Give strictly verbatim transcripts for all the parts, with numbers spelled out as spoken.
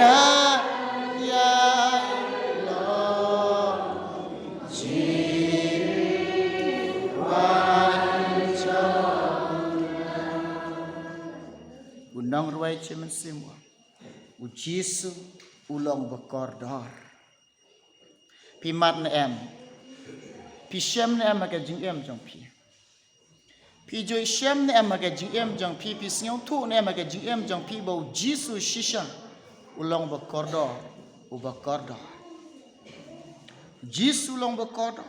Ïa long ji wai jong nga. U nongrwai Jaiñsynshar u ong, U Jisu u long ba kordor. Phi mad ne em? Phi shem ne em ha ka jingim jong phi? Phi ju shem ne em ha ka jingim jong phi? Phi sngewthuh ne em ha ka jingim jong phi ba U Jisu shisha u long ba kordor, u ba kordor? U Jisu u long ba kordor.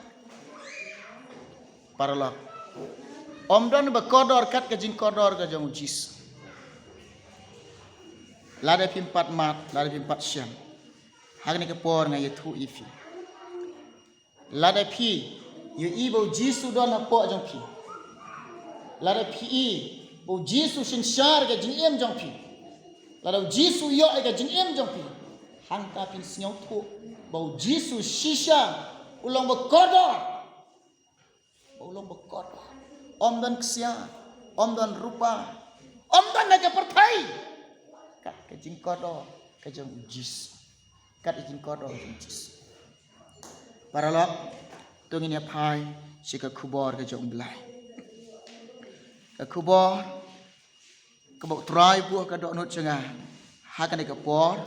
Paralok, ym don ba kordor kat ka jingkordor ka jong U Jisu. Lada phim pat mad, lada phim pat shem, ha kane ka por nga ïathuh ïa phi, lada phi ïohi ba U Jisu u don hapoh jong phi, lada phi i ba U Jisu u synshar ka jingim jong phi, lada U Jisu u ïoh ïa ka jingim jong phi, hangta phin sngewthuh ba U Jisu shisha u long ba kordor. Ba u long ba kordor. Ym don ksiar, ym don rupa, ym don ha ka pyrthei kat ka jingkordor ka jong U Jisu. Kat ka jingkordor ka jong U Jisu. Paralok, to ngin ïa phai sha ka khubor ka jong U Blei. Ka khubor kaba U Trai u buh ha ka dohnud jong nga ha kane ka por,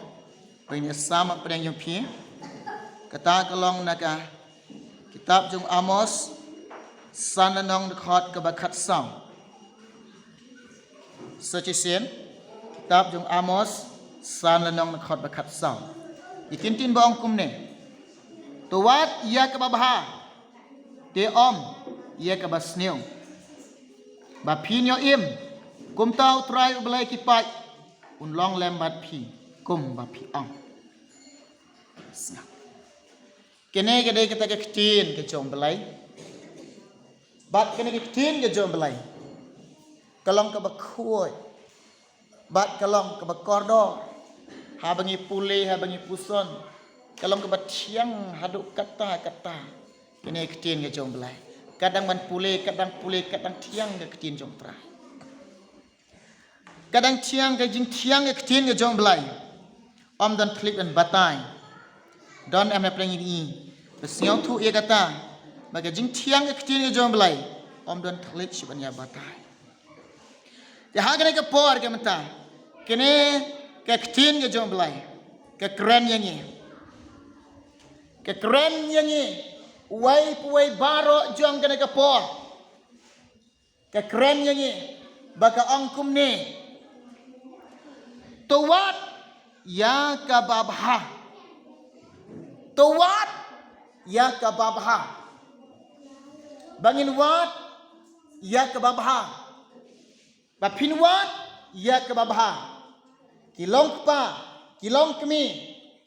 ba ngin ïa sam hapdeng jong phi. Kata ka long na ka kitab jong u Amos, san lynnong dkhot kaba khatsaw. Sa shisien, kitab jong u Amos, san lynnong dkhot ba khatsaw. Ïa ki ktien ba ong kumne: To wad ïa kaba bha, te ym ïa kaba sniew, ba phin ïoh im. Kumta U Trai U Blei ki paid un long lem bad phi kumba phi ong. Sngap. Kane ka dei kata ka ktien ka jong U Blei. Bad kane ka ktien ka jong U Blei ka long kaba khuid bad ka long kaba kordor. Haba ngi pule, haba ngi puson, ka long kaba thiang haduh katta katta. Kane ka ktien ka jong U Blei, ka dang ban pule, ka dang pule, ka dang thiang ka ktien jong U Trai. Ka dang thiang, ka jingthiang ka ktien ka jong U Blei. Ym don thylliej ban batai. Don em hapdeng jong ngi ba sngewthuh ïa kata, ba ka jingthiang ka ktien ka jong U Blei ym don thylliej shuh ban ïa batai. Te ha kane ka por ka mynta, kane ka ktien ka jong U Blei ka kren ïa ngi. Ka kren ïa ngi, uwei pa uwei baroh jong kane ka por. Ka kren ïa ngi ba ka ong kumne: To wad ïa kaba bha. To wad ïa kaba bha. Ba ngin wad ïa kaba bha. Ba phin wad ïa kaba bha. Ki long kpa, ki long kmie,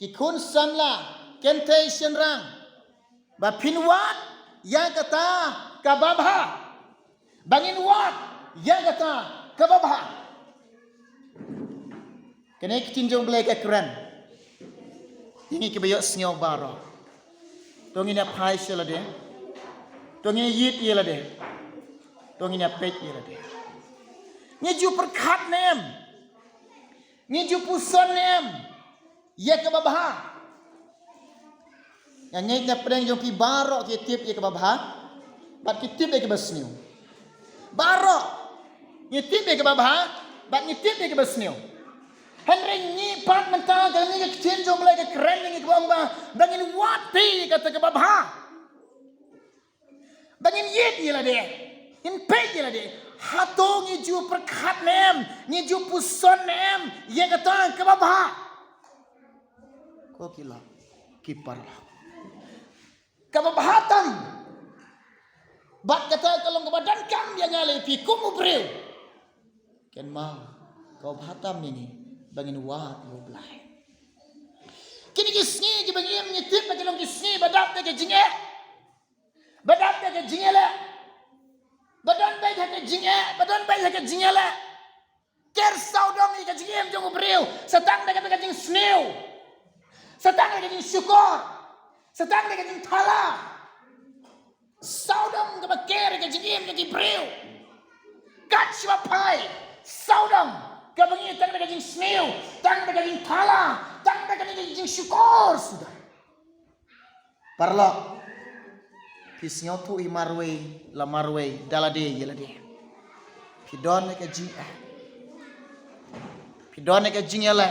ki khun samla, kynthei shynrang, ba phin wad ïa kata kaba bha. Ba ngin wad ïa kata kaba bha. Kane ka ktien jong U Blei ka kren ïa ngi kiba ïohsngew baroh. To ngin ïa phai sha lade. To ngin ïa ïeit ïa lade. To ngin ïa peit ïa lade. Ngi ju pyrkhat ne em? Ngi ju puson ne em ïa kaba bha? Nga ngeit na pdeng jong phi baroh ki tip ïa kaba bha bad ki tip ïa kaba sniew. Baroh ngi tip ïa kaba bha bad ngi tip ïa kaba sniew. Hynrei ngi pat mynta, kane ka ktien jong U Blei ka kren ïa ngi kaba ong ba, ba ngin wad te ïa kata kaba bha. Ba ngin ïeit ïa lade, ngin peit ïa lade. Hato ngi ju pyrkhat ne em, ngi ju puson ne em ïa kata kaba bha? Ko ki lok, ki paralok, kaba bha tam bad kata ka long kaba donkam ïa nga lei phi kum u briew. Kynmaw, kaba bha tam ïa ngi ba ngin wad ïa U Blei. Kine ki sngi kiba ngi im ngi tip ba ki long ki sngi ba dap da ka jingeh, ba dap da ka jingeh leh, ba don beit ha ka jingeh, ba don beit ha ka jingeh leh. Ker sawdong ïa ka jingim jong u briew, sa tang da kata ka jingsniew, sa tang da ka jingshukor, sa tang da ka jingthala. Sawdong kaba ker ïa ka jingim jong ki briew. Kat shwa phai, sawdong kaba ngi tang da ka jingsniew, tang da ka jingthala, tang jingshukor suda. Paralok, phi sngewthuh hi marwei la marwei, da lade ïa lade. Phi don ka jingeh, phi don ka jingeh la,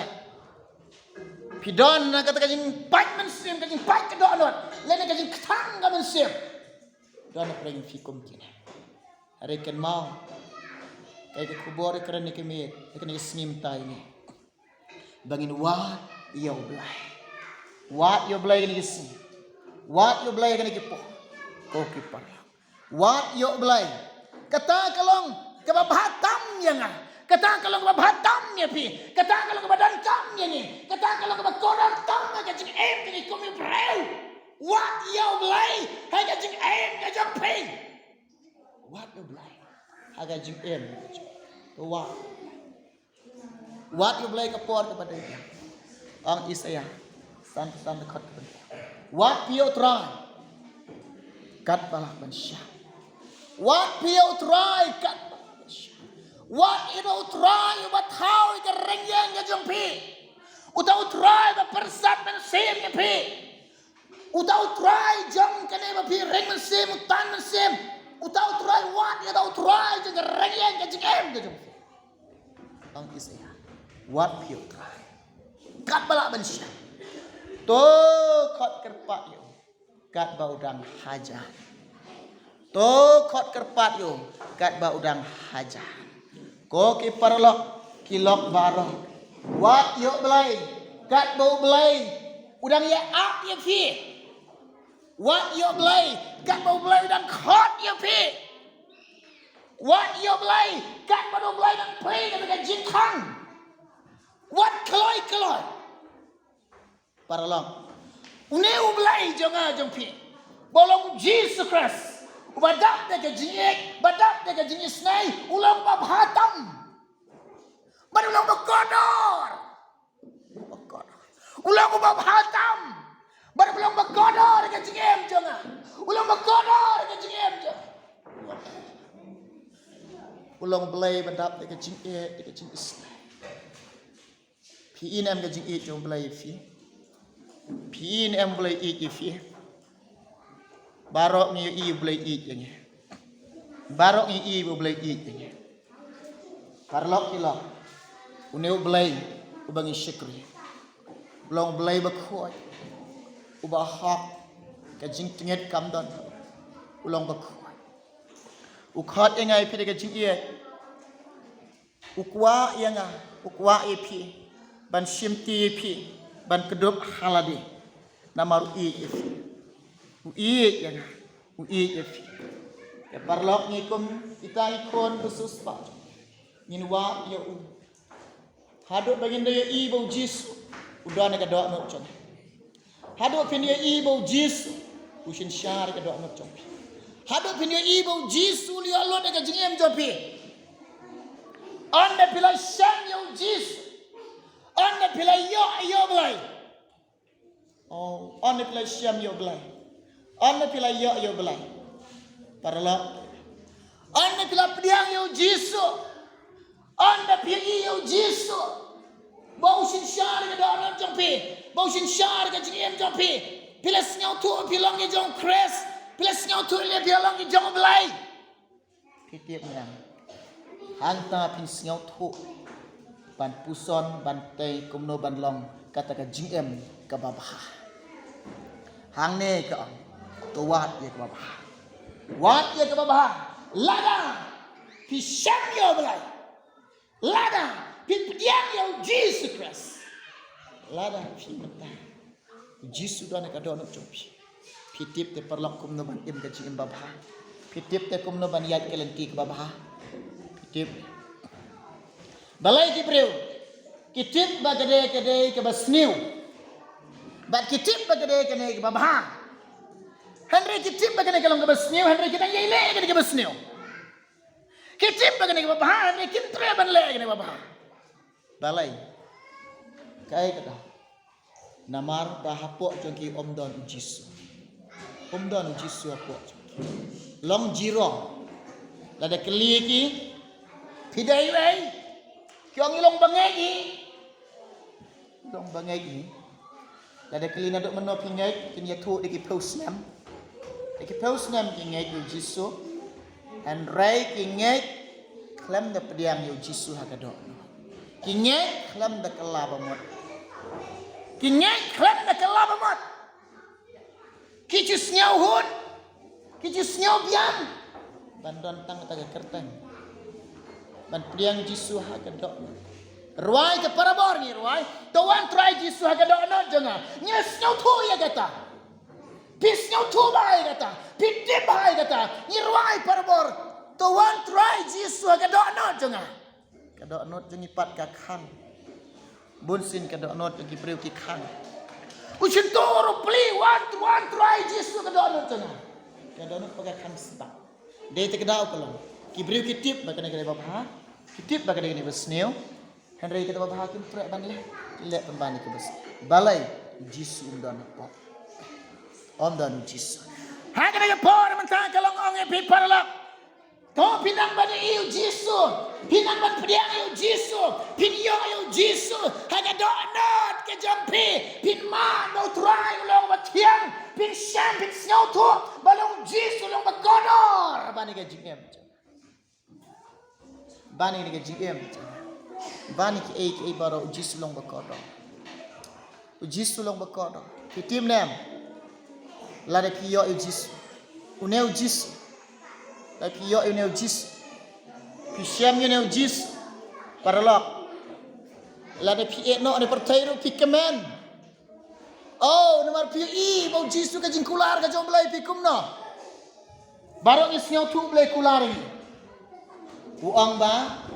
phi don kata ka jingpait mynsiem, ka jingpait ka dohnud, lane ka jingkthang ka mynsiem. Don pyrshah phi kum kine. Hynrei kynmaw, kaei ka khubor ka kren ïa ka miet, ïa kane ka sngi mynta ïa ngi, ba ngin wad ïa U Blei. Wad ïa U Blei kane ka sngi. Wad ïa U Blei kane ka por. Ko ki paralok, wad ïa U Blei. Kata ka long kaba bha tam ïa nga. Kata ka long kaba bha tam ïa phi. Kata ka long kaba donkam ïa ngi. Kata ka long kaba kordor tam ha ka jingim jong ngi kum ki briew. Wad ïa U Blei ha ka jingim ka jong phi. Wad ïa U Blei ha ka jingim ka jong phi. Wad. Wad ïa U Blei ka por kaba dei biang. Ong Isaïah sanphew san, dkhot kaba nyngkong. Wad phi ïa U Trai katba lah ban shah. Wad phi ïa U Trai katba lah ban shah. Wad ïa U Trai uba thaw ïa ka rynïeng ka jong phi. Uta U Trai ba pyrsad mynsiem ïa phi. Uta U Trai jong kane ba phi ring mynsiem, u tan mynsiem. Uta U Trai, wad ïa uta U Trai jong ka rynïeng ka jingim ka jong phi. Ong Isaïah, wad phi ïa U Trai katba lah ban shah. To khot kyrpad ïa u katba u dang hajan. To khot kyrpad ïa u katba u dang hajan. Ko ki paralok, ki lok baroh, wad ïa U Blei katba U Blei u dang ïa ap ïa phi. Wad ïa U Blei katba U Blei u dang khot ïa phi. Wad ïa U Blei katba U Blei u dang plie ïa ka jingkhang. Wad kloi kloi. Paralok, une U Blei jong nga jong phi, ba long U Jisu Khrist, uba dap da ka jingïeit, ba dap da ka jingisynei, u long uba bha tam. Bad u long uba kordor. Uba kordor. U long uba bha tam. Bad u long uba kordor ha ka jingim jong nga. U long uba kordor ha ka jingim jong nga. U long U Blei ba dap da ka jingïeit, da ka jingisynei. Phi i ne em ka jingïeit jong U Blei ïa phi? Phi i ne em U Blei ïeit ïa phi? Baroh ngi i U Blei ïeit ïa ngi. Baroh ngi i U Blei ïeit ïa ngi. Paralok ki lok, une U Blei uba ngi shakri u long U Blei ba khuid, uba hok, ka jingtngit kam don. U long ba khuid. U khot ïa nga ïa phi da ka jingïeit. U kwah ïa nga, u kwah ïa phi, ban shimti ïa phi, ban kdup ha lade. Namar u ïeit ïa phi. U ïeit ïa nga, u ïeit ïa phi. Te paralok, ngi kum kita ki khun ba sngewsih, ngin wad ïa u. Haduh ba ngin da ïohi ba U Jisu u don ha ka dohnud jong ngi. Haduh phin ïohi ba U Jisu u synshar ïa ka dohnud jong phi. Haduh phin ïohi ba U Jisu u la ïoh lut ha ka jingim jong phi. Ynda phi la shem ïa U Jisu, ynda phi la ïoh ïa U Blei. Oh, ynda phi la shem ïa U Blei, ynda phi la ïoh ïa U Blei. Paralok, ynda phi la pdiang ïa U Jisu, ynda phi ïohi ïa U Jisu ba u synshar ïa ka dohnud jong phi, ba u synshar ïa ka jingim jong phi. Phi la sngewthuh phi long ki jong U Khrist, phi la sngewthuh phi long ki jong U Blei. Phi tip ne em? Hangta phin sngewthuh ban puson, ban tei kumno ban long kata ka jingim kaba bha. Hangne ka ong, to wad ïa kaba bha. Wad ïa kaba bha. Lada phi shem ïa U Blei, lada phi pdiang ïa U Jisu Khrist, lada phi mynta U Jisu don ha ka dohnud jong phi, phi tip te paralok kumno ban im ka jingim ba bha? Phi tip te kumno ban ïaid ka lynti kaba bha? Phi tip? Balei ki briew ki tip ba ka dei, ka dei kaba sniew, bad ki tip ba ka dei, ka dei kaba bha? Hynrei ki tip ba kane ka long kaba sniew, hynrei ki dang ïai leh kane kaba sniew. Ki tip ba kane kaba bha, hynrei kim treh ban leh kane kaba bha. Balei? Kaei kata? Namar ba hapoh jong ki ym don U Jisu. Ym don U Jisu hapoh jong ki. Long zero. Lada kylli ki, phi dei uei? Ki ong, ngi long bangeit hi. Long bangeit hi. Lada kylli naduh mynno phi ngeit, kin ïathuh da ki phew snem. Da ki phew snem ki ngeit ïa u Jisu. Hynrei ki ngeit khlem da pdiang ïa u Jisu ha ka dohnud. Ki ngeit khlem da kylla ba mut. Ki ngeit khlem da kylla ba mut. Ki ju sngew hun. Ki ju sngew biang. Ban don tang kata ka kyrteng. Ban pdiang Jisu ha ka dohnud. Rwai ka parabor ngi rwai. To wan Trai Jisu ha ka dohnud jong nga. Ngi sngewthuh ïa kata. Phi sngewthuh bha ïa kata. Phi tip bha ïa kata. Ngi rwai parabor. To wan Trai Jisu ha ka dohnud jong nga. Ka dohnud jong ngi pat ka khang. Bun sien ka dohnud jong ki briew ki khang. U shyntur u plie, wan, wan Trai Jisu ka dohnud jong nga. Ka dohnud pat ka khang sdang. Dei te ka daw ka long. Ki briew ki tip ba kane ka dei ba bha. Ki tip ba kane ka dei ba sniew. Hynrei kata ba bha kim treh ban leh. Ki leh pynban ïa ka bha. Balei Jisu um don hapoh. Um don Jisu. Ha kane ka por mynta ka long ong ïa phi paralok. To phi nang ban ïohi ïa u Jisu. Phi nang ban pdiang ïa u Jisu. Phin ïoh ïa u Jisu ha ka dohnud ka jong phi. Phin mad ba u Trai u long ba thiang. Phin shem phin sngewthuh ba long u Jisu u long ba kordor ban ïa ka jingim. Ban ïa ka jingim. Ban ïa kiei kiei baroh u Jisu u long ba kordor. U Jisu u long ba kordor. Phi tip ne em? Lada phi ïoh ïa u Jisu. Une u Jisu. Lada phi ïoh ïa une u Jisu. Phi shem ïa une u Jisu. Paralok. Lada phi ïeh noh na pyrthei ruh phi kmen. Oh, namar phi ïohi ba u Jisu ka jingkular ka jong u Blei phi kumno. Baroh ngi sngewthuh u Blei kular ïa ngi. U ong ba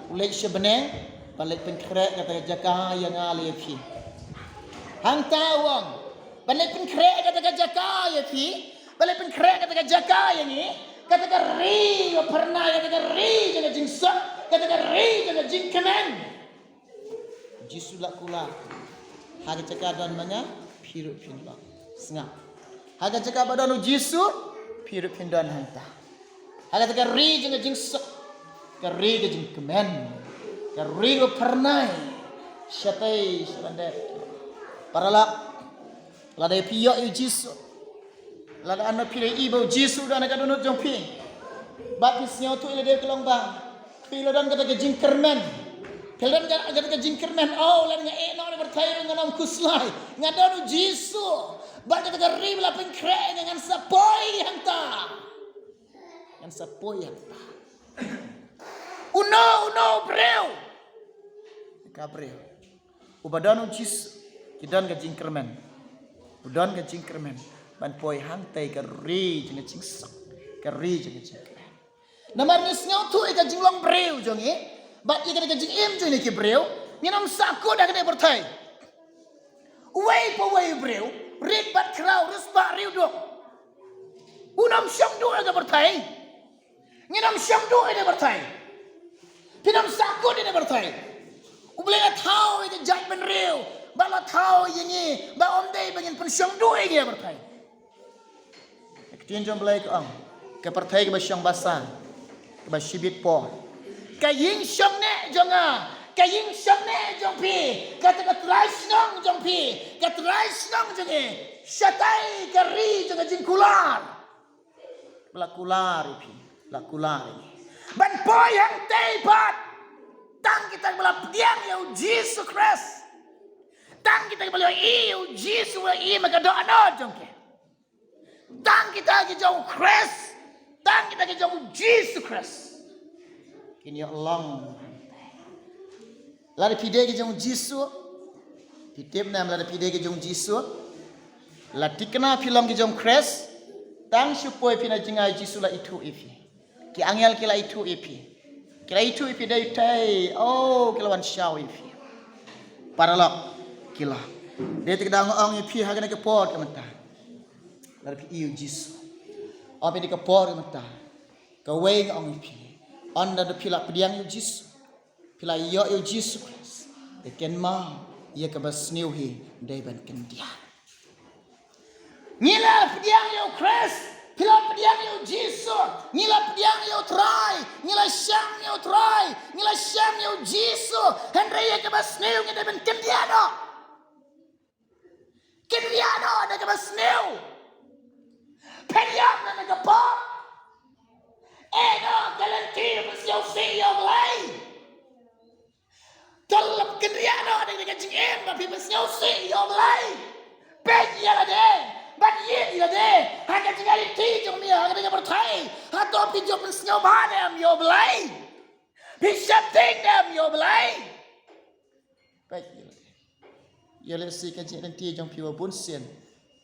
u leit sha bneng, ba leit pynkhreh kata ka jaka ïa nga lei ïa phi. Hangta u ong, ba leit pynkhreh kata ka jaka ïa phi, ba leit pynkhreh kata ka jaka ïa ngi, kata ka ri ba phyrnai, kata ka ri jong ka jingsuk, kata ka ri jong ka jingkmen. Jisu la kular. Ha ka jaka don ma nga, phi ruh phin long. Sngap. Ha ka jaka ba don u Jisu, phi ruh phin don hangta. Ha ka jaka ri jong ka jingsuk. Ka ri ka jingkmen. Ka ri ka phyrnai. Shatei shalyndet. Paralok. Lada phi ïoh ïa u Jisu. Lada ynda phi la ïohi ba u Jisu u don ha ka dohnud jong phi. Bad phi sngewthuh ïa lade ka long ba phi la don kata ka jingkyrmen. Phi la don kata ka jingkyrmen. Oh, lada nga ïeh noh na pyrthei ruh ngan ym khuslai. Nga don u Jisu. Bad kata ka ri ba la pynkhreh ïa nga ngan sa poi hangta. Ngan sa poi hangta. Uno, uno u briew. Ka briew. Uba don u Jisu, ki don ka jingkyrmen. U don ka jingkyrmen. Ban poi hangtei ka ri jong ka jingsuk. Ka ri jong ka jingkmen. Namar ngi sngewthuh ïa ka jinglong briew jong ngi. Bad ïa ka jingim jong ngi ki briew. Ngin ym sahkut ha kane ka pyrthei. Uwei pa uwei u briew. Rit bad khraw, riewspah riewduk. Un ym shong duh ha ka pyrthei. Ngin ym shong duh ïa ka pyrthei. Phin ym sahkut ïa ka pyrthei. U Blei la thaw ïa ka jaitbynriew. Ba la thaw ïa ngi. Ba ym dei ba ngin pynshong duh ïa ka pyrthei. Ka ktien jong u Blei ka ong. Ka pyrthei kaba shong basa. Kaba shibit por. Ka ïing shongneh jong nga. Ka ïing shongneh jong phi. Kata ka trai shnong jong phi. Ka trai shnong jong ngi. Shatai ka ri jong ka jingkular. Ba la kular ïa phi, la kular ïa ngi. Ban poi hangtei pat. Tang kita ba la pdiang ïa u Jisu Khrist. Tang kita ba la ïohi ïa u Jisu, ba la ïohi ma ka dohnud jong ki. Tang kita ki jong u Khrist. Tang kita ki jong u Jisu Khrist. Kin ïoh long. Lada phi dei ki jong u Jisu. Phi tip ne em lada phi dei ki jong u Jisu. La thikna phi long ki jong u Khrist. Tang shu poi phi na jngai u Jisu la ithuh ïa phi. Ki angel ki la ithuh ïa phi. Ki la ithuh ïa phi dei tei. Oh, ki la wan shaw ïa phi. Paralok. Ki la. Dei te ka dang ong ïa phi ha kane ka por ka mynta. Lada phi ïohi ïa u Jisu. Ong phi dei ka por ka mynta. Kawei nga ong ïa phi. Ynda da phi la pdiang ïa u Jisu. Phi la ïoh ïa u Jisu Khrist. Te kynmaw ïa kaba sniew hi dei ban kyndiah. Ngi la pdiang ïa u Khrist. Phi la pdiang ïa u Jisu. Ngi la pdiang ïa u Trai. Ngi la shem ïa u Trai. Ngi la shem ïa u Jisu. Hynrei ïa kaba sniew ngi dei ban kyndiah noh. Kyndiah kaba sniew. Pynïap na ka pop. Ïeh noh ka lynti pynsngewsih ïa U Blei. To lap kynriah noh da ka jingim ba phi pynsngewsih ïa U Blei. Peit ïa lade bad ïeit ïa lade ha ka jingïaid lynti jong me ha kane ka pyrthei. Hato phi ju pynsngewbha ne em ïa U Blei? Phi sheptieng ne em ïa U Blei? Peit ïa lade. Ïa lehse ka jingïaid lynti jong phi ba bun sien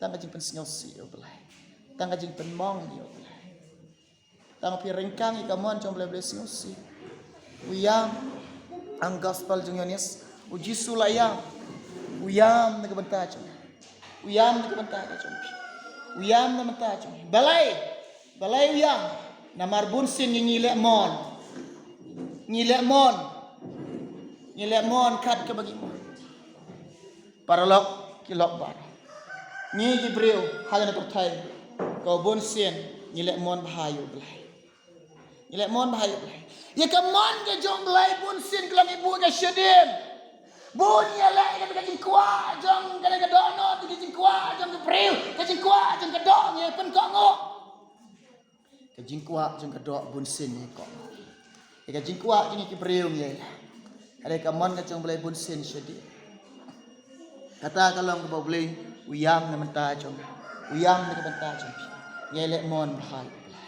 tang ka jingpynsngewsih ïa U Blei, tang ka jingpynmong ïa U Blei. Tang phi ryngkang ïa ka mon jong U Blei, U Blei sngewsih. U ïam, ha gospel jong u Ïoannis, U Jisu u la ïam. U ïam na ka bynta jong phi. U ïam na ka bynta ka jong phi. U ïam na ka bynta jong phi. Balei? Balei u ïam? Namar bun sien ngi, ngi leh mon. Ngi leh mon. Ngi leh mon kat kaba ngi mon. Paralok ki lok baroh, ngi ki briew ha kane ka pyrthei, ka bun sien ngi leh mon bha ïa U Blei. Ngi leh mon bha ïa U Blei. Ïa ka mon ka jong U Blei bun sien ka long ïa ka buh ka shadien. Bun ïa leh ïa ka jingkwah jong kane ka dohnud, ka jingkwah jong ka briew, ka jingkwah jong ka doh ngi pynkohnguh. Ka jingkwah jong ka doh bun sien ngi kohnguh. Ïa ka jingkwah jong ngi ki briew ngi ïa. Hynrei ka mon ka jong U Blei bun sien shadien. Kata ka long kaba U Blei u ïam na ka bynta jong ngi. U ïam na ka bynta jong phi. Ngi ïa leh mon bha ïa U Blei.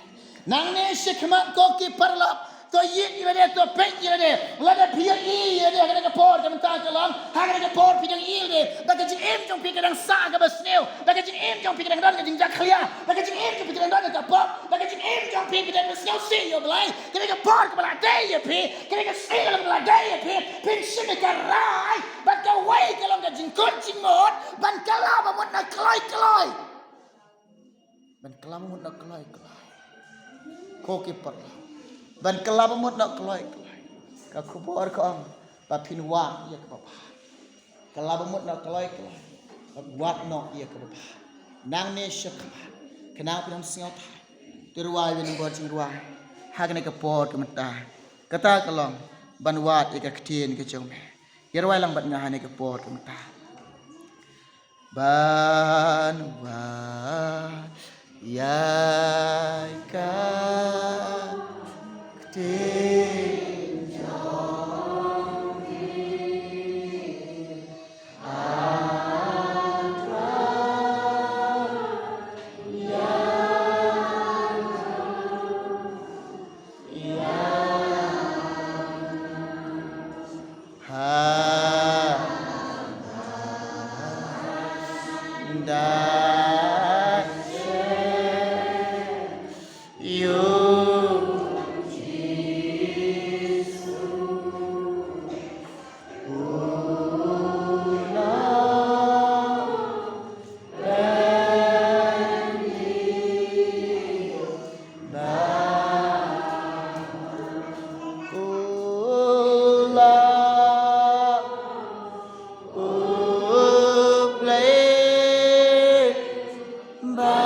Nangne shakhmat ko ki paralok, to ïeit ïa lade, to peit ïa lade. Lada phi ïeit ïa lade ha kane ka por, ka bynta ka long ha kane ka por phi dang ïeit ïa lade. Ba ka jingim jong phi ka dang sah kaba sniew. Ba ka jingim jong phi ka dang don ka jingjakhlia. Ba ka jingim jong phi ka dang don ka pop. Ba ka jingim jong phi ka dang sngewsih ïa U Blei. Kane ka por kaba la dei ïa phi. Kane ka sngi ka long kaba la dei ïa phi. Phin shim ïa ka rai bad kawei ka long ka jingkut jingmut ban kylla ba mut na kloi kloi. Ban kylla ba mut na kloi kloi. Ko ki paralok, ban kylla ba mut na kloi kloi. Ka khubor ka ong ba phin wad ïa kaba bha. Kylla ba mut na kloi kloi bad wad noh ïa kaba bha. Nangne shakhmat, khnang phin ym sngewthuh, to rwai ïa u nongbor jingrwai ha kane ka por ka mynta. Kata ka long ban wad ïa ka ktien ka jong me. Ïa rwai lang bad nga ha kane ka por ka mynta. Ban wad ïa ka ktien jong me. Ha. Da. Yu. Jisu. Una. Ba. U la. U Blei. Ba.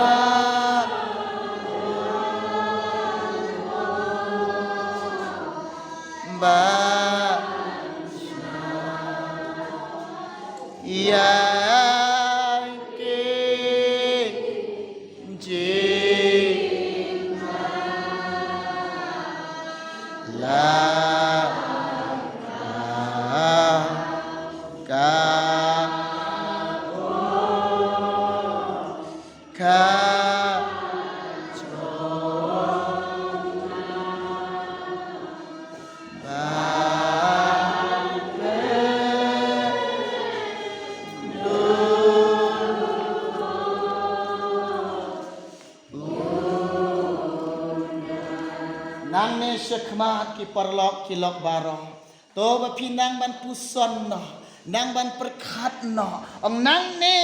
Ba. Ïa ki. Jingma. La. Ka. Ka. Ka. Jong. Ba. Nangne shakhmat ki paralok ki lok baroh. To ba phi nang ban puson noh, nang ban pyrkhat noh. Ong nangne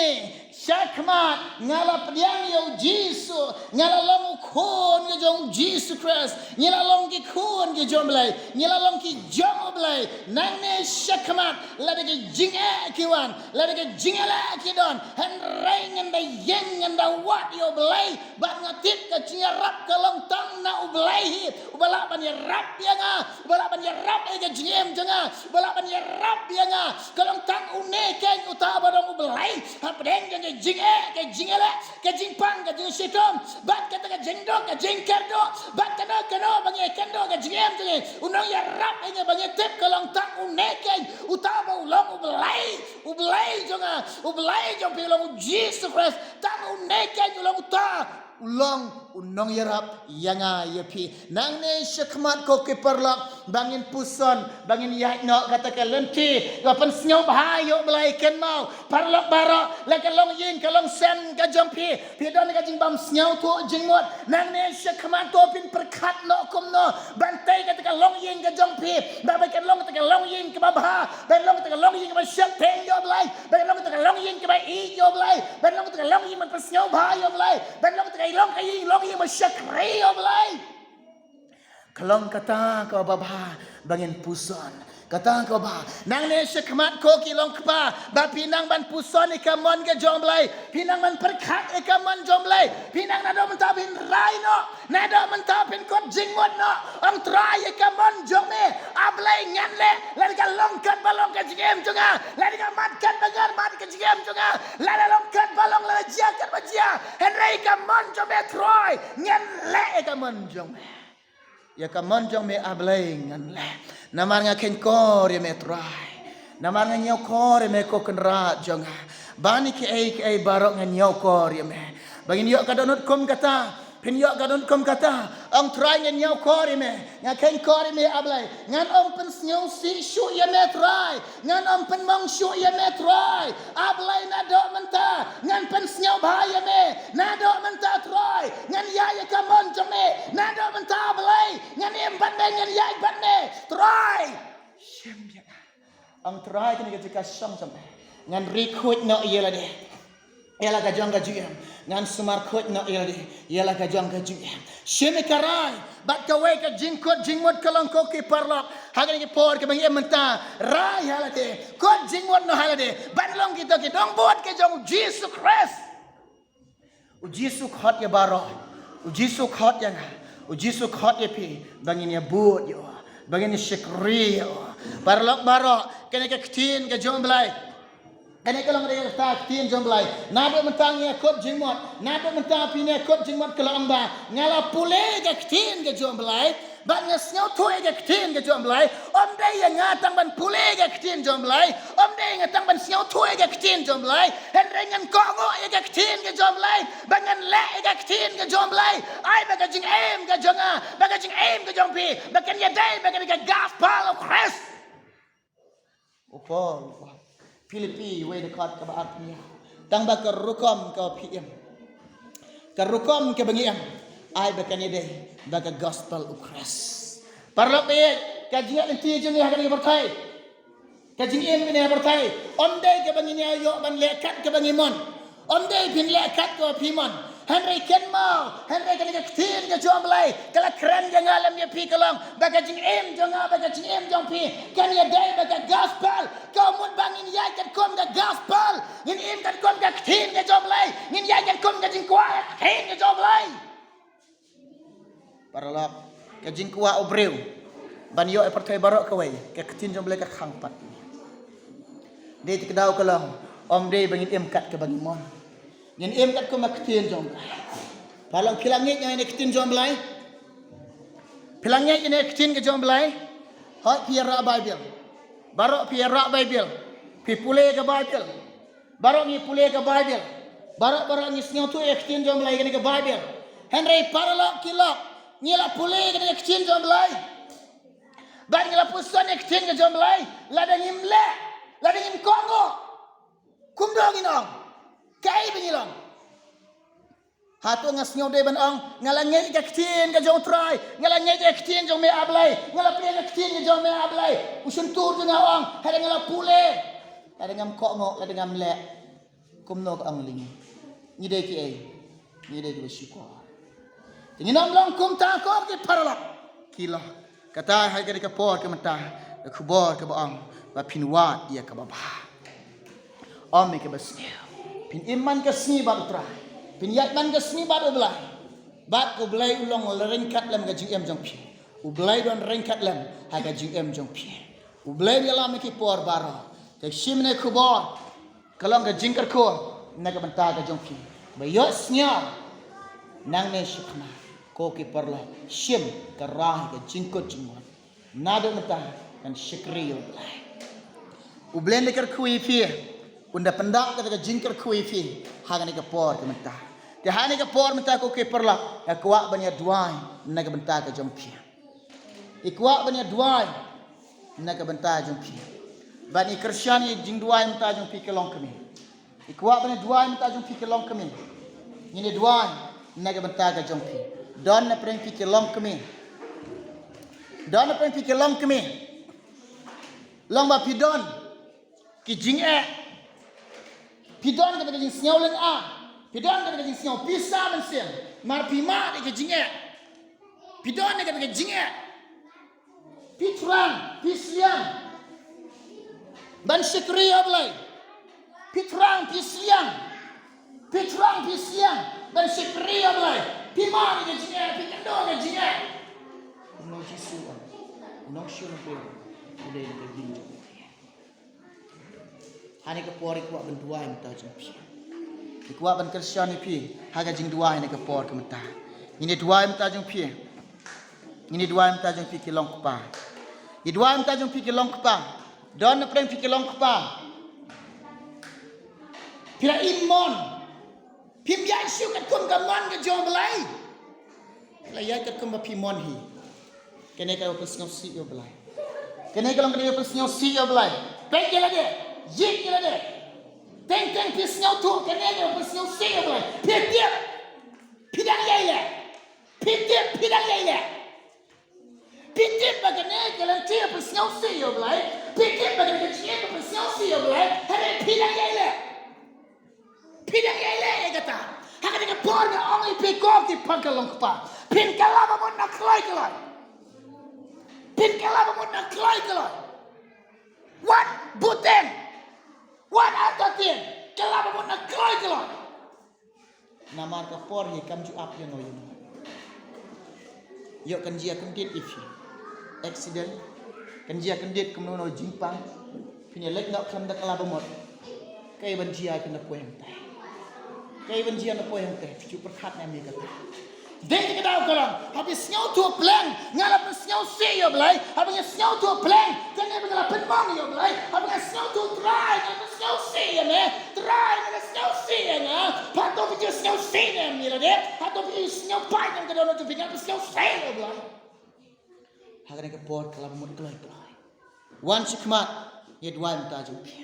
shakhmat nga la pdiang ïa u Jisu, nga la long u khun ka jong u Jisu Khrist, ngi la long ki khun ki jong u Blei, ngi la long ki jong u Blei. Nangne shakhmat lada ki jingeh ki wan, lada ki jingeh ki don, hynrei ngan da ïeng ngan da wad ïa u Blei. Bad nga tip ka jingïarap ka long tang na u Blei hi, uba lah ban ïarap ïa nga, uba lah ban ïarap ïa ka jingim jong nga, uba lah ban ïarap ïa nga. Ka long tang une keiñ uta ba dang u Blei. Hapdeng jong ka jingim ka jingïaleh, ka jingpang, ka jingshitom, bad kata ka jingduk, ka jingkyrduh, bad kano kano ba ngi ïakynduh, ka jingim jong ngi, u nongïarap ïa ngi ba ngi tip ka long tang une keiñ, uta ba u long U Blei, U Blei jong nga, U Blei jong phi u long U Jisu Khrist, tang une keiñ u long uta, u long u nongïarap ïa nga ïa phi. Nangne shakhmat ko ki paralok, ba ngin puson, ba ngin ïaid noh kata ka lynti, ba pynsngewbha ïa U Blei, kynmaw. Paralok baroh, la ka longïing ka longsem ka jong phi, phi don ka jingbym sngewthuh jingmut. Nangne shakhmat ko phin pyrkhat noh kumno ban tei kata ka longïing ka jong phi, ba ba kan long kata ka longïing kaba bha, ban long kata ka longïing kaba sheptieng ïa U Blei, ban long kata ka longïing kaba ïeit ïa U Blei, ban long kata ka longïing ban pynsngewbha ïa U Blei, ban long kata ka long ka ïing, longïing ba shakri ïa U Blei. Ka long kata kaba bha ba ngin puson. Kata kaba bha. Nangne shakhmat ko ki long kpa, ba phi nang ban puson ïa ka mon ka jong U Blei. Phi nang ban pyrkhat ïa ka mon jong U Blei. Phi nang naduh mynta phin rai noh, naduh mynta phin kut jingmut noh. Ong Trai, ïa ka mon jong me, A Blei, ngan leh. Lada ka long katba long ka jingim jong nga, lada ka mat katba ngan mat ka jingim jong nga, lada long katba long, lada jia katba jia, hynrei ïa ka mon jong me Trai, ngan leh ïa ka mon jong me. Ïa ka mon jong me A Blei ngan leh. Namar nga khein kor ïa me Trai. Namar nga ñiew kor ïa me ko Kynrad jong nga. Ban ïa kiei kiei baroh nga ñiew kor ïa me. Ba ngin ïoh ka dohnud kum kata, phin ïoh ka dohnud kum kata. Ong Trai, nga ñiew kor ïa me. Nga khein kor ïa me A Blei. Ngan ym pynsngewsih shuh ïa me Trai. Ngan ym pynmong shuh ïa me Trai. A Blei, naduh mynta ngan pynsngewbha ïa me. Naduh mynta Trai ngan ïaid ïa ka mon jong me. Naduh mynta A Blei ngan im bad me, ngan ïaid bad me Trai. Shim ïa nga. Ong Trai, kane ka jaka shong jong me. Ngan ri khuid noh ïa lade ïa la ka jong ka jingim. Ngan sumar khuid noh ïa lade ïa la ka jong ka jingim. Shim ïa ka rai bad kawei ka jingkut jingmut ka long ko ki paralok. Ha kane ka por kaba ngi im mynta, rai ha lade, kut jingmut noh ha lade ban long kita ki dongbud ka jong U Jisu Khrist. U Jisu khot ïa baroh. U Jisu khot ïa nga. U Jisu khot ïa phi ba ngin ïa bud ïa u, ba ngin ïa shakri ïa u. Paralok baroh, kane ka ktien ka jong U Blei. Kane ka long ka ktien jong U Blei. Naduh mynta ngi ïa kut jingmut, naduh mynta phi ïa kut jingmut ka long ba nga la pule ka ktien ka jong U Blei, bad nga sngewthuh ïa ka ktien ka jong U Blei. Ym dei ïa nga tang ban pule ïa ka ktien jong U Blei, ym dei ïa nga tang ban sngewthuh ïa ka ktien jong U Blei, hynrei ngan kohnguh ïa ka ktien ka jong U Blei, ba ngan leh ïa ka ktien ka jong U Blei. Ai ba ka jingim ka jong nga, ba ka jingim ka jong phi, ba kan ïadei bad ka gospel of Christ. U Paul, Philippi wei dkhot kaba arphew. Tang ba ka rukom kaba phi im, ka rukom kaba ngi im, ai ba kan ïadei bad ka gospel u Khrist. Paralok, ka jingïaid lynti jong ngi ha kane ka pyrthei, ka jingim kane ka pyrthei, ym dei kaba ngin ïa ïoh ban leh kat kaba ngi mon. Ym dei phin leh kat kaba phi mon. Hynrei kynmaw, hynrei kane ka ktien ka jong U Blei ka la kren ïa nga lem ïa phi ka long ba ka jingim jong nga bad ka jingim jong phi kan ïadei bad ka gospel. Ka mut ba ngin ïaid katkum ka gospel, ngin im katkum ka ktien ka jong U Blei, ngin ïaid katkum ka jingkwah ka ktien ka jong U Blei. Paralok, ka jingkwah u briew ban ïoh ïa pyrthei baroh kawei, ka ktien jong U Blei ka khang pat. Dei te ka daw ka long, ym dei ba ngin im kat kaba ngi mon. Ngin im katkum ka ktien jong U Blei. Paralok, phi la ngeit ïa ka ktien jong U Blei? Phi la ngeit ïa ka ktien ka jong U Blei? Hooid, phi ïa rah Baibl. Baroh phi ïa rah Baibl. Phi pule ka Baibl. Baroh ngi pule ka Baibl. Baroh, baroh ngi sngewthuh ïa ka ktien jong U Blei kane ka Baibl. Hynrei paralok ki lok, ngi la pule kane ka ktien jong U Blei, bad ngi la puson ïa ka ktien ka jong U Blei, lada ngim leh, lada ngim kohnguh, kumno ngin ong? Kaei ba ngi long? Hato nga sngew dei ban ong nga la ngeit ïa ka ktien ka jong U Trai, nga la ngeit ïa ka ktien jong me A Blei, nga la pule ïa ka ktien ka jong me A Blei? U shyntur jong nga u ong, hynrei nga la pule, lada ngam kohnguh, lada ngam leh, kumno ka ong lyngngi? Ngi dei kiei? Ngi dei kiba shukor. Te ngin ym long kumta ko ki paralok. Ki la, kata ha kane ka por ka mynta, ka khubor kaba ong ba phin wad ïa kaba bha, ym ïa kaba sniew. Phin im man ka sngi bad U Trai, phin ïaid man ka sngi bad U Blei. Bad U Blei u long ryngkat lem ha ka jingim jong phi. U Blei u don ryngkat lem ha ka jingim jong phi. U Blei u ïalam ïa ki por baroh. Te shim ïa kane ka khubor, ka long ka jingkyrkhu. na ka bynta ka jong phi. Ba ïohsngew nangne shakhmat, ko ki paralok, shim ka rai ka jingkut jingmut. Naduh mynta ngan shakri ïa U Blei. U Blei un da kyrkhu ïa phi, un da pyndap kata ka jingkyrkhu ïa phi ha kane ka por ka mynta. Te ha kane ka por mynta, ko ki paralok, nga kwah ban ïa duwai na ka bynta ka jong phi. I kwah ban ïa duwai na ka bynta jong phi. Ban i kyrshan i jingduwai mynta jong phi ki longkmie. I kwah ban ïa duwai mynta jong phi ki longkmie. Ngin ïa duwai na ka bynta ka jong phi. Don na pdeng phi ki longkmie. Don na pdeng phi ki longkmie. Long ba phi don ki jingeh. Phi don kata ka jingsngew lynga. Phi don kata ka jingsngew pisa mynsiem. Mar phi mad ïa ki jingeh. Phi don kata ka jingeh. Phi thrang, phi sliang ban shakri ïa U Blei. Phi thrang, phi sliang. Phi thrang, phi sliang ban shakri ïa U Blei. Phi mad ïa ka jingeh, phi kynduh ïa ka jingeh. Kumno Jisu u ong, nongshun u dei na ka jingeh. Ha kane ka por i kwah ban duwai mynta jong phi. I kwah ban kyrshan ïa phi ha ka jingduwai ha kane ka por ka mynta. Ngin ïa duwai mynta jong phi. Ngin ïa duwai mynta jong phi ki longkpa. Ïa duwai mynta jong phi ki longkpa. Don na pdeng phi ki longkpa. Phi la im mon. Phim ïaid shuh katkum ka mon ka jong U Blei. Phi la ïaid katkum ba phi mon hi. Kane ka long ka pynsngewsih ïa U Blei. Kane ka long kane ka pynsngewsih ïa U Blei. Peit ïa lade. Ïeit ïa lade. Teng teng phi sngewthuh kane ka long ka pynsngewsih ïa U Blei. Phi tip. Phi dang ïai leh. Phi tip phi dang ïai leh. Phi tip ba kane ka long ka pynsngewsih ïa U Blei. Phi tip ba kane ka jingim ka pynsngewsih ïa U Blei. Hynrei phi dang ïai leh. Phi dang ïai leh ïa kata. Ha kane ka por nga ong ïa phi ko ki para longkpa. Phin kylla ba mut na kloi kloi. Phin kylla ba mut na kloi kloi. Wat buteng. Wat artatien. Kylla ba mut na kloi kloi. Namar ka por hi kam ju ap ïa no ïa no. Ïoh kan jia kyndit ïa phi. Accident. Kan jia kyndit kumno no jingpang. Phin ïa leit noh khlem da kylla ba mut. Kaei ban jia phin da poi hangtai. Kaei ban jia na poi hangtai. Phi ju pyrkhat ne em ïa kata. Dei ka daw ka long. Haba sngewthuh pleng. Nga la pynsngewsih ïa U Blei. Haba nga sngewthuh pleng. Kane ba nga la pynmong ïa U Blei. Haba nga sngewthuh Trai. Nga la pynsngewsih ïa me. Trai nga la sngewsih ïa nga. Hato phi ju sngewsih ne em ïa lade. Hato phi ju sngewbha ne em ka dohnud jong phi. Nga la pynsngewsih ïa U Blei. Ha kane ka por kylla ba mut kloi kloi. Wan shakhmat, ngi ïa duwai mynta jong phi.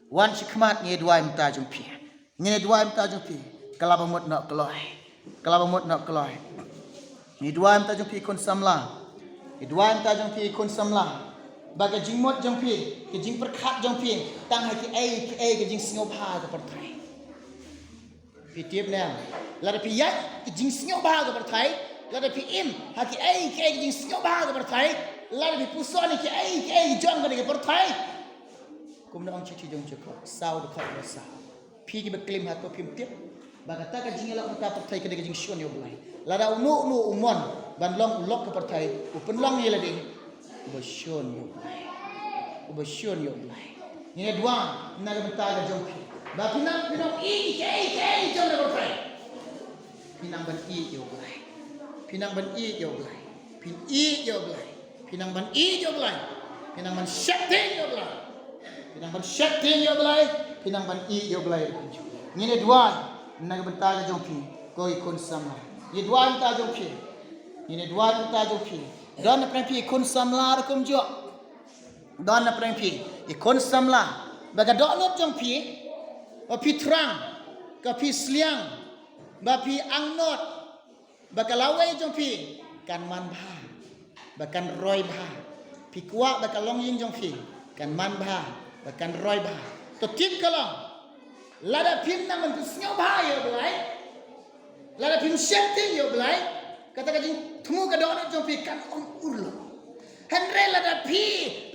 Wan shakhmat, ngi ïa duwai mynta jong phi. Ngi ïa duwai mynta jong phi. Kylla ba mut noh kloi. Kylla ba mut noh kloi. Ngi ïa duwai mynta jong phi khun samla. Ngi ïa duwai mynta jong phi khun samla. Ba ka jingmut jong phi, ka jingpyrkhat jong phi, tang ha kiei kiei ka jingsngewbha ka pyrthei. Phi tip ne em? Lada phi ïaid ka jingsngewbha ka pyrthei, lada phi im ha kiei kiei ka jingsngewbha ka pyrthei, lada phi puson ïa kiei kiei ki jong kane ka pyrthei. Kumno ong shithi jong Jakob saw dkhot ba saw. Phi kiba klim, hato phim tip ba kata ka jingïalap kata pyrthei ka dei ka jingshun ïa U Blei? Lada uno uno u mon ban long u lok ka pyrthei, u pynlong ïa lade. Uba shun ïa U Blei. Uba shun ïa U Blei. Ngin ïa duwai na ka bynta ka jong phi. Ba phin nang, phin nang ïeit ïa kiei kiei jong ka pyrthei. Phin nang ban ïeit ïa U Blei. Phin nang ban ïeit ïa U Blei. Phin ïeit ïa U Blei. Phin nang ban ïeit ïa U Blei. Phin nang ban sheptieng ïa U Blei. Phin nang ban sheptieng ïa U Blei. Phin nang ban ïeit ïa U Blei. Ngin ïa duwai na ka bynta ka jong phi, ko ki khun samla. Ngin ïa duwai na ka bynta jong phi. Ngin ïa duwai na ka bynta jong phi. Don na pdeng phi ki khun samla ruh kumjuh. Don na pdeng phi ki khun samla. Ba ka dohnud jong phi, ba phi thrang, ka phi sliang, ba phi angnud, ba ka lawei jong phi kan man bha, ba kan roi bha. Phi kwah ba ka longïing jong phi kan man bha, ba kan roi bha. To tip ka long, lada phim nang ban pynsngewbha ïa U Blei, lada phim sheptieng ïa U Blei, kata ka jingthmu ka dohnud jong phi kan ym urlong. Hynrei lada phi,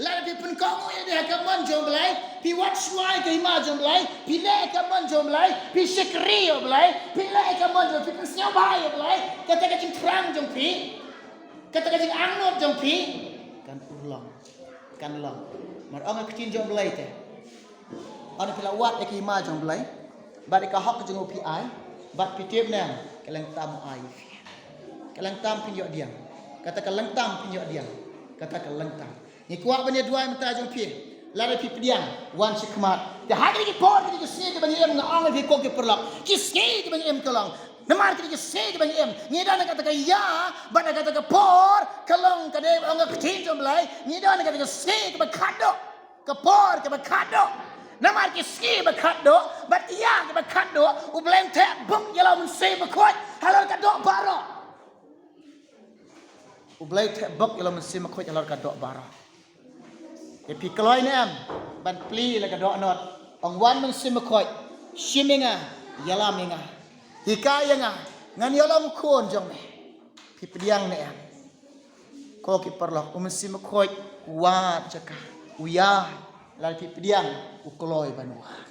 lada phi pynkohnguh ïa lade ha ka mon jong U Blei, phi wad shuwa ïa ka hima jong U Blei, phi leh ïa ka mon jong U Blei, phi shakri ïa U Blei, phi leh ïa ka mon jong U Blei, phi pynsngewbha ïa U Blei, kata ka jingthrang jong phi, kata ka jingangnud jong phi kan urlong, kan long. Mar ong ka ktien jong U Blei te, ynda phi la wad ïa ka hima jong U Blei, Bad ïa ka hok jong u phi ai, bad phi tip ne em, ka lyngtam u ai ïa phi. Ka lyngtam phin ïoh diang. Kata ka lyngtam phin ïoh diang. Kata ka lyngtam. Ngi kwah ban ïa duwai mynta jong phi. Lada phi pdiang, wan shakhmat. Te ha kine ki por, kine ki sngi kiba ngi im, nga ong ïa phi ko ki paralok. Ki sngi kiba ngi im ka long. Namar kine ki sngi kiba ngi im, ngi don ha kata ka ïa, bad ha kata ka por, ka long ka dei, ong ka ktien jong U Blei, ngi don ha kata ka sngi kaba khatduh. Ka por kaba khatduh. Namar ki sngi ba khatduh, bad ki ïa kiba khatduh, U Blei un theh bok ïa la u Mynsiem Bakhuid halor ka doh baroh. U Blei un theh bok ïa la u Mynsiem Bakhuid halor ka doh baroh. Te phi kloi ne em ban plie la ka dohnud? Ong, wan Mynsiem Bakhuid, shim ïa nga, ïalam ïa nga, hikai ïa nga, ngan ïa long khun jong me. Phi pdiang ne em? Ko ki paralok, u Mynsiem Bakhuid u wad jaka, u ïa, lada phi pdiang, u kloi ban wad.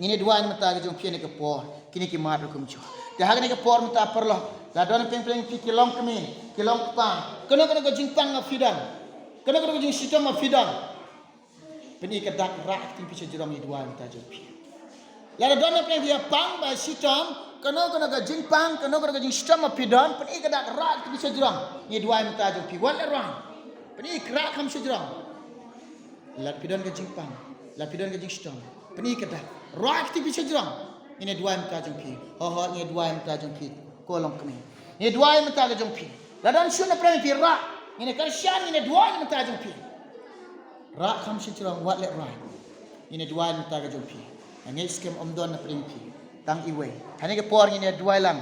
Ngin ïa duwai na mynta ka jong phi ha kane ka por, kine ki mat ruh kumjuh. Te ha kane ka por mynta paralok, la don pdeng pdeng phi ki longkmie, ki longkpa, kano kano ka jingpang ma phi don, kano kano ka jingshitom ma phi don. Pyni ka dak, rah ka kti phi sha jrong, ïa duwai mynta jong phi. Lada don na pdeng phi ïa pang bad shitom, kano kano ka jingpang, kano kano ka jingshitom ma phi don, pyni ka dak, rah ka kti phi sha jrong, ïa duwai mynta jong phi. Wat lehrain. Pyni ka, rah kham sha jrong. Lada phi don ka jingpang, lada phi don ka jingshitom, pyni ka dak, rah ka kti phi sha jrong. Ngin ïa duwai mynta jong phi. Ho ho, ngin ïa duwai mynta jong phi. Ko longkmie, ngin ïa duwai mynta ka jong phi. La don shuh na pdeng phi rah, ngin ïa kyrshan, ngin ïa duwai mynta jong phi. Rah kham sha jrong, wat lehrain. Ngin ïa duwai mynta ka jong phi. Nga ngeit skhem ym don na pdeng phi tang iwei. Ha kane ka por ngin ïa duwai lang.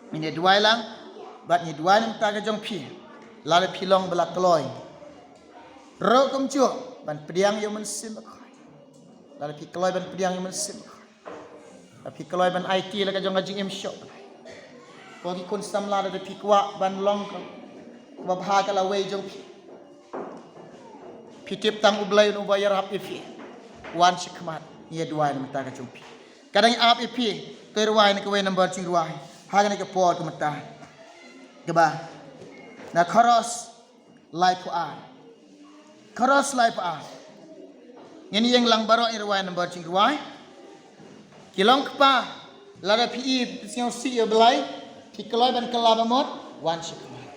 Ngin ïa duwai lang bad ngin ïa duwai na mynta ka jong phi. Lada phi long ba la kloi ruh kumjuh ban pdiang ïa u Mynsiem Bakhuid. Lada phi kloi ban pdiang ïa u Mynsiem Bakhuid. Lada phi kloi ban aiti la ka jong ka jingim shuh. Ko ki khun samla, lada phi kwah ban long ka, kaba bha ka lawei jong phi. Phi tip tang U Blei un uba ïarap ïa phi. Wan shakhmat, ngin ïa duwai na mynta ka jong phi. Ka dang ap ïa phi, to rwai na kawei number jingrwai ha kane ka por ka mynta. Kaba na Chorus laiphew ar. Chorus laiphew ar. Ngin ïeng lang baroh, ïa rwai number jingrwai. Ki longkpa, lada phi i sngewsih ïa U Blei, phi kloi ban kylla ba mut, wan shakhmat.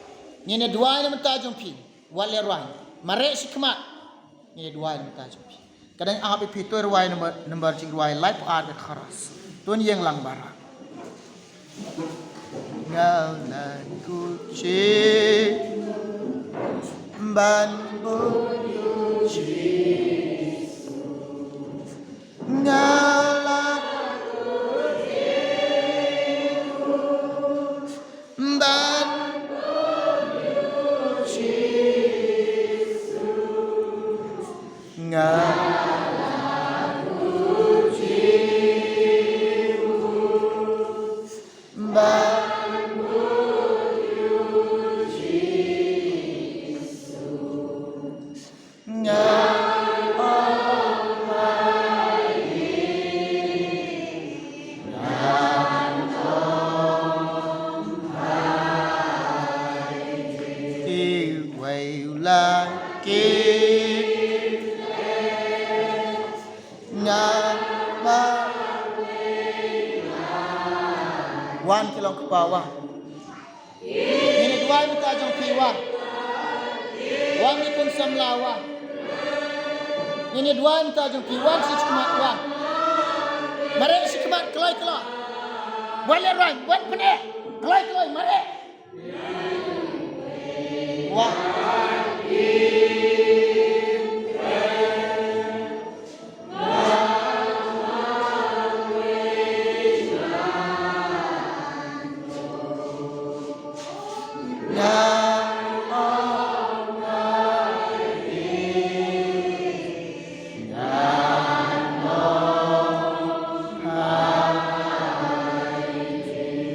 Ngin ïa duwai na mynta jong phi. Wat lehrain. Mareh shakhmat. Ngin ïa duwai na mynta jong phi. Ka dang ap ïa phi, to rwai number, number jingrwai laiphew ar ka Chorus. To ïeng lang baroh. Nga nang kut sha ban bud ïa u Jisu. Nga la kut sha ban bud ïa u Jisu. Nga la kut sha ban bud ïa u Jisu. Nga ong, iwei u la kit, nga ba. Wan ki longkpa, wan. Ngin ïa duwai mynta jong phi, wan. Wan ki khun samla, wan. Ngin ïa duwai mynta jong phi, wan shakhmat, wan. Mareh shakhmat, kloi kloi. Wat lehrain, wat pyneh. Kloi kloi, mareh. Wan.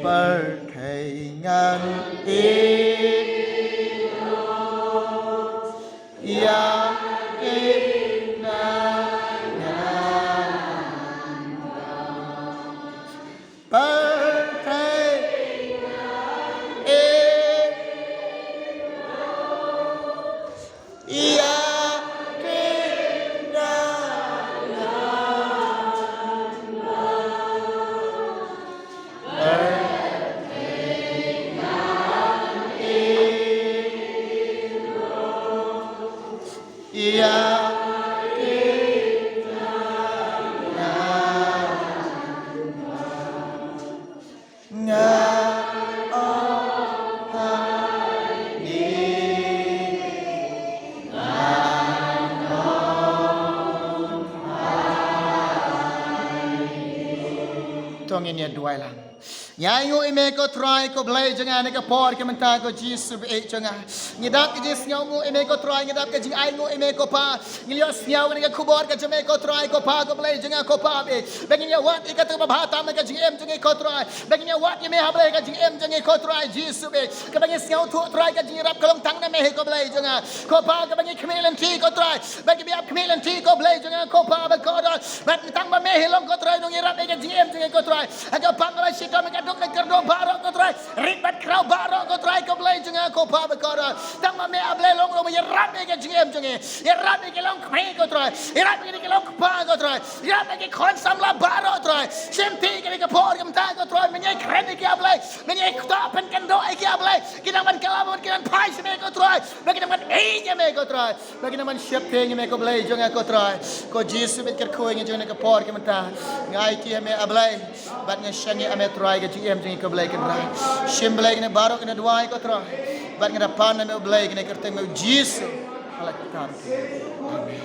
Pyrthei ngan ïeh ïa ki nang. Pyrthei ïeh ïa ki nang. Nga ong ha ïing. To ngin ïa duwai lang. Ngi ainguh ïa me ko Trai ko Blei jong nga, ha kane ka por ka mynta ko Jisu baieit jong nga. Ngi dap ka jingsngewnguh ïa me ko Trai, ngi dap ka jingainguh ïa me ko Pa. Ngi ïohsngew ïa ka khubor ka jong me ko Trai ko Pa ko Blei jong nga ko Pa baieit. Ba ngin ïa wad ïa kata kaba bha tam ha ka jingim jong ngi ko Trai. Ba ngin ïa wad ïa me ha Blei ha ka jingim jong ngi ko Trai Jisu baieit. Kaba ngi sngewthuh Trai ka jingïarap ka long tang na me ko Blei jong nga. Ko Pa kaba ngi khmih lynti ko Trai. Ba ngi ïap khmih lynti ko Blei jong nga ko Pa ba kordor. Bad tang ba me hi long ko Trai nongïarap ïa ka jingim jong ngi ko Trai. Ha ka bang kaba shitom, ha ka duk ka kyrduh baroh ko Trai. Rit bad khraw baroh ko Trai ko Blei jong nga ko Pa ba kordor. Tang ba me A Blei long ruh ba ïarap ïa ka jingim jong ngi. Ïarap ïa ki longkmie ko Trai. Ïarap ïa ki longkpa ko Trai. Ïarap ïa ki khun samla baroh Trai. Shim ti ïa kane ka por ka mynta ko Trai. Me ngi kren ïa ki A Blei. Me ngi kto pynkynduh ïa ki A Blei. Ki nang ban kylla bad ki nang phai sha me ko Trai. Ba ki nang ban ïeit ïa me ko Trai. Ba ki nang ban sheptieng ïa me ko Blei jong nga ko Trai. Ko Jisu bad kyrkhu ïa ngi jong nga ka por ka mynta. Nga aiti ïa me A Blei. Bad nga shaniah ïa me Trai ka jingim jong ngi ko Blei Kynrad. Shim Blei kane baroh kane duwai ko Trai. Bad nga da pan ïa me Blei kane kyrteng me Jisu. Hala ki tam. Amen.